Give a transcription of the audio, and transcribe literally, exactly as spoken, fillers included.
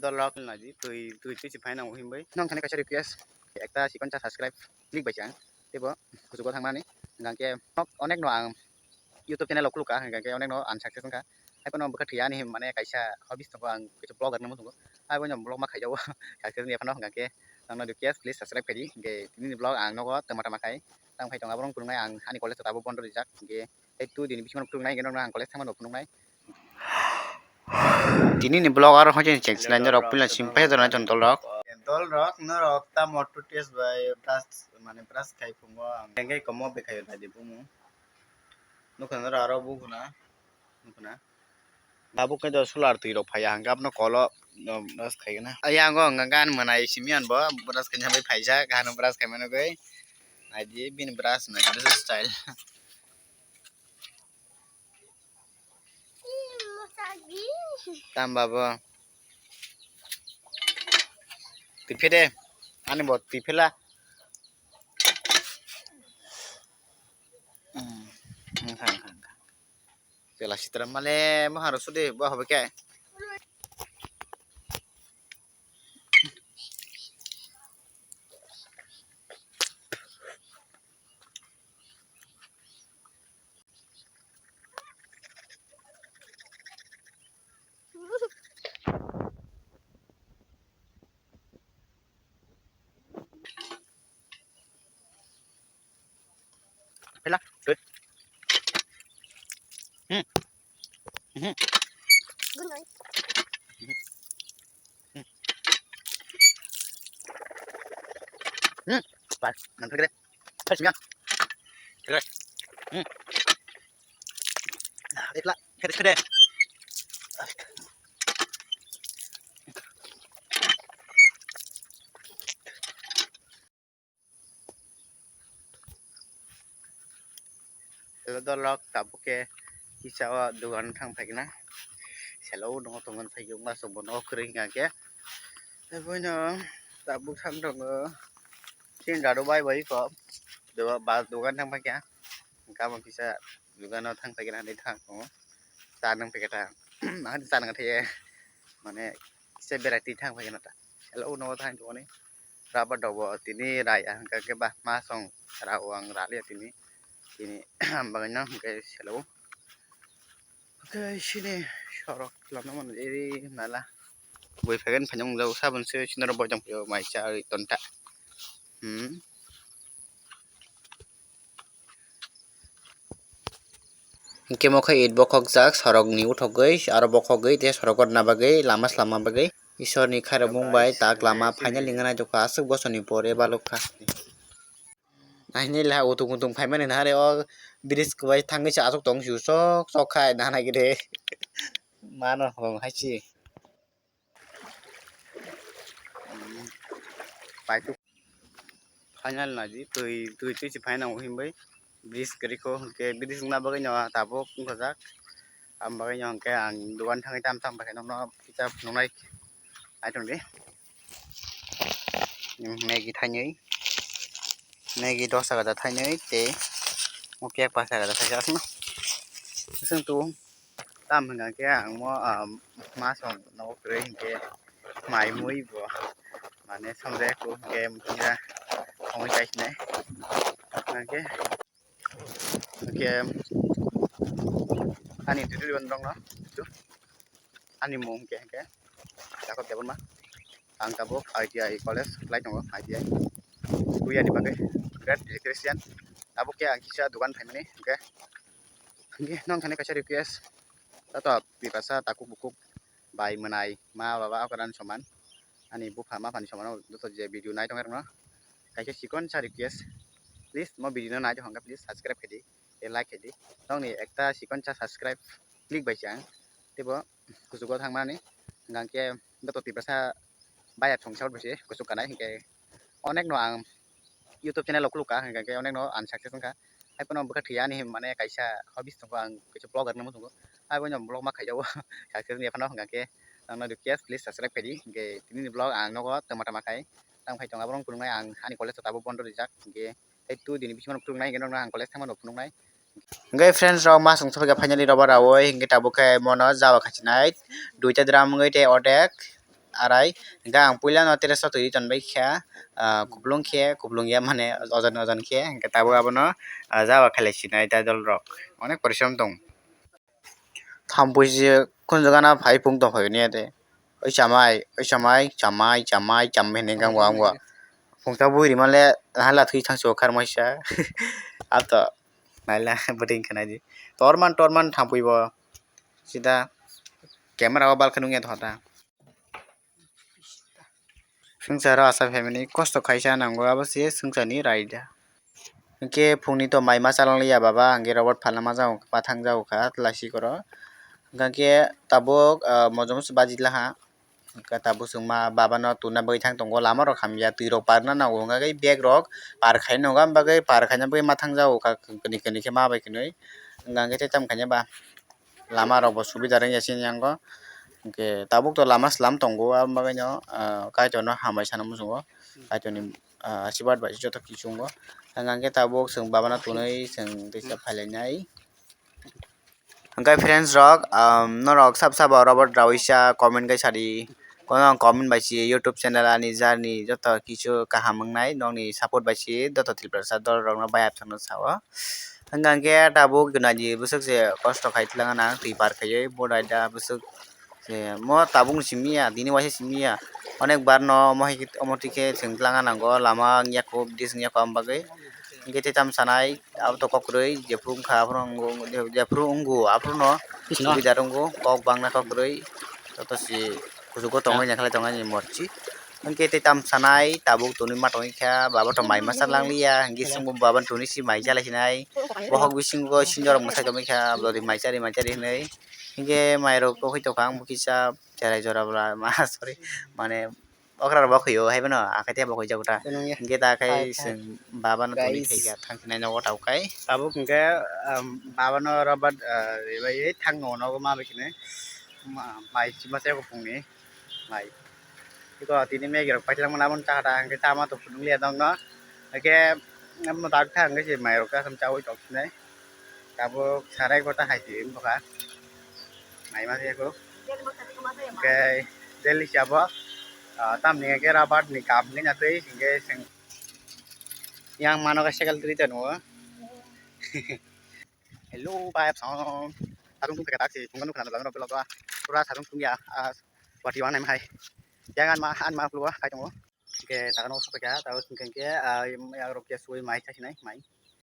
Dolok naidi twi twi twi si phaina himbai. Nong thani kaisa request, ekta sikon cha subscribe click bai chang. Tebo kuchugo thangmani. Hingke nok onek no ang YouTube channel o khulukha, hingke onek no unsuccess wngkha. Hai phano bwkha thwi ani mane kaisa hobbies tongo, ang kaisa vlogger nangma tongo. Hai phano vlog ma khaijao. Success ni phano hingke nangno request, please subscribe khaidi. Hingke tini ni vlog ang nogo tama tama khai. Tang phai tongo, aborok phunuknai ang ani college o tabuk bondo rijak. Hingke tei tu dini bisingo phunuknai, hingke nokno ang college thangmano phunuknai. Tini ni vlog aro hoi cheng cheng norok pila sim pai jora jon dol rok. Dol rok norok ta motor test bai brush mane brush khai phungo ang. Hingke komo bwkhayo dadi bumu. Nukha norok aro bukhuna. Nukuna. Tabuk khe solar twi rok phaiya hwnkhe abono kolo brush khaigena. Ayang o hwnkha gan mwnai simi anbo brush khaina bai phaijak, hano brush khaimano goi. Naidi bini brush nai brush style. Tam babo. Twi phede. Ani bo twi phela. Hmm. Wngkha, wngkha, wngkha. Chwla sitra male moha rw sudi bo hobo khe. Phela, good. Hmm. Hmm. Hmm. Hmm. Pas, nang phekre. Pas, ya. Phekre. Hmm. Ekla, phekre, phekre. Hello, dolok, tabuk khe kisa o dogan thang phaikna. Selo o nongo tongmani phaikhe, wngma chwng bo nogo kwrwi hwnkha khe. Tei boino tabuk thang tongo. Chini dadu bai bai kho. Doga-, ba dogan thang phaikha. Hwnkha bo kisa dogano thang phaikna hinwi thang tongo. Cha nang phaikha ta. Ahadi cha nang thaiya. Mane kisa berai twi thang phaikha ta. Selo o nongo thang tongmani. Rubber dogo tini rai ang hwnkha khe ba ma song rao ang raliya tini, tini bagwino hwnkhe selo. Hwnkhe sini sorok lama mano eri nala bui phaigan phaino wngjago sabon se sini oro boitam phaiyo mai cha tonta. Hmm. Hingke mo khe it bokhokjak sorokni uthogwi, aro bokhogwi tei sorok gorna bagwi lama slama bagwi. Isorni khairokmung bai tak lama final wngna naitokha, aswk bosorni pore balokha. Nainai le utung utung phaimani nahare o bridge kwbai thangwi se aswk tong sio, sok sok khai nahana gede. Mano hong hai se. Paitu final naidi twi twi twi se final o himbai bridge kwrwi kho, hwnkhe bridge wngna bagwi no tabuk wngkha jak. Am bagwi no hwnkhe ang dogan thangwi tam tam bai khe nokno kisa phunuknai. Ai tongdi. Maggie thainwi, Maggie dos taka da thainwi tei o cake pash taka da thaisa aswkno. Aswk tu tam hwnkha khe ang mo, ah, ma song nogo kwrwi hinkhe mai mui bo mane somjak khe hinkhe mukhuya ongwi kaisinai. Hinkhe Hwnkhe ani dudui rok no, ani mung hwnkhe, hwnkhe Jacob Debbarma. Ang tabuk I T I college khlai tongo, I T I. Buya ni bagwi great electrician. Tabuk khe ang kisa dogan phaimani, hwnkhe, hwnkhe nong thani kaisa request. Tato bipasa takuk bukuk bai mwnai ma baba okran soman. Ani bupha ma phani soman joto je video nai tongwi rokno kaisa chikon sa request. Please mo video no nai tongkha please subscribe khaidi, tei like khaidi. Nokni ekta chikon sa subscribe click bai chang. Teibo kuchugo thangmani hwnkhe joto tiprasa baya thongsa bai se kuchuk kanai hwnkhe onek no ang YouTube channel o khulukha, hwnkhe onek no unsuccess wngkha. Hai phano bwkha thwi ani mane kaisa hobbies tongo, ang kaisa vlogger nangma tongo. Hai bono vlog ma khaijao. Success wngya phano hwnkhe nangno request, please subscribe khaidi. Hwnkhe tini ni vlog ang nogo tama tama khai tang phai tongo, aborok phunuknai ang ani college o tabuk bondo rijak. Hwnkhe tei tu dini bisingo phunuknai, hwnkhe nokno ang college thangmano phunuknai. Hwnkhe friends rok ma song sophai kha finally roba rawoi, hwnkhe tabuk khe mono jawa khachinai duita drum wngwi tei odek. arai. Hingke ang puila no teresa twi tonbai kha, ah, kuplung khe, kuplung ya mane ojon ojon khe, hingke tabuk abono, ah, jaba khalai sinai da dol rok. Onek porisom tong. Thampui se kunjugana phai phung tong phai ni ade. Oi chamai, oi chamai, chamai, chamai, chamai hinui kang bo ang bo. Phung ta bui rimale hala thui thang so khar maisa. Ato naila bwtwi wngkha nai di. Torman, torman thampui bo. Sida camera o bal khe nung ya thota. Swngcharo asa family kosto khaisa nango, abo se swngcharni raida. Hingke phungni to mai ma chalanglia baba, hingke robot phalna ma jago, ma thang jago kha, tla sikoro. Hingke tabuk, ah, mojom se baji laha. Hingke tabuk chwng ma baba no tuna bagwi thang tongo, lama rok hamya, twi rok parna nango, hingke bag rok par khaina nango, am bagwi par khaina bagwi ma thang jago kha, kini kini khe ma bai khinui. Hingke tei tam khaina ba. Lama rok bo subida rwngya chini yango. Hingke tabuk to lama slam tongo, aboni bagwi no, ah, Kaitor no hambai sana muchungo. Kaitor ni, ah, asirwad bai joto kichungo. Hingke tabuk chwng baba no tunui chwng teisa phailainai. Hingke friends rok, um, norok sab sabo robot rawi sa comment kai sadi. Kono comment bai si YouTube channel ani journey joto kichu kaham wngnai, nokni support bai si joto Tiprasa dol rok no bai apsang no sao. Hingka hingke tabuk naidi bwswk se kosto khai twlangna twi par khaiwi bo naida bwswk se mo tabuk ni simi ya tini waisa simi ya onek bar no omo hai khe omo twi khe chwng twlangna nango lama wngya kho bridge wngya kho am bagwi hingke tei tam sanai abo to kok kwrwi jephuru wngkha aphuru jephuru wngo aphuru no subida wngo kok bangna kok kwrwi joto se kuchugo tongwi naikhalai tongmani morchi. Hingke tei tam sanai tabuk tonwi ma tongwi kha, baba to mai masa lang liya, hingke chwngbo baba toni si mai chalai sinai. Bohok bisingo sinjorok mwsai tongwi kha, bwrwi mai chari mai chari hinwi. Hingke mairok khe tongkha ang bo kisa cherai jora bwla ma sorry mane okra rok bo khuio hai bono akai tei bo khuijak ta. Hingke ta khai chwng baba no toni thai kha thang sinai nogo tabuk kai. Tabuk hingke baba no robot ribai thang nogo ma bai khinwi mai chima se phungni. Mai. Iko tini Maggie rok paithak mano aboni chakha ta hingke tama to phunukliya nokno. Hingke amo dak kha hingke se mai rok asam chaui tok sinai. Tabuk sarai kota hai se wng tongkha. Mai ma se ko. Hingke daily se abo, ah, tamni hingke rabar ni kam hingke na twi hingke seng yang mano khe cycle twi tongo. Hello, bye, song. Satung tung kata si, tungkan nukana dalam rok belok doa. Pura satung tung ya, ah, wati wana mai. Jangan ma, an ma keluar, kai tunggu. Oke, takkan usah pakai, tahu singkeng ke, ah, yang rok ya suai mai, casi nai, mai.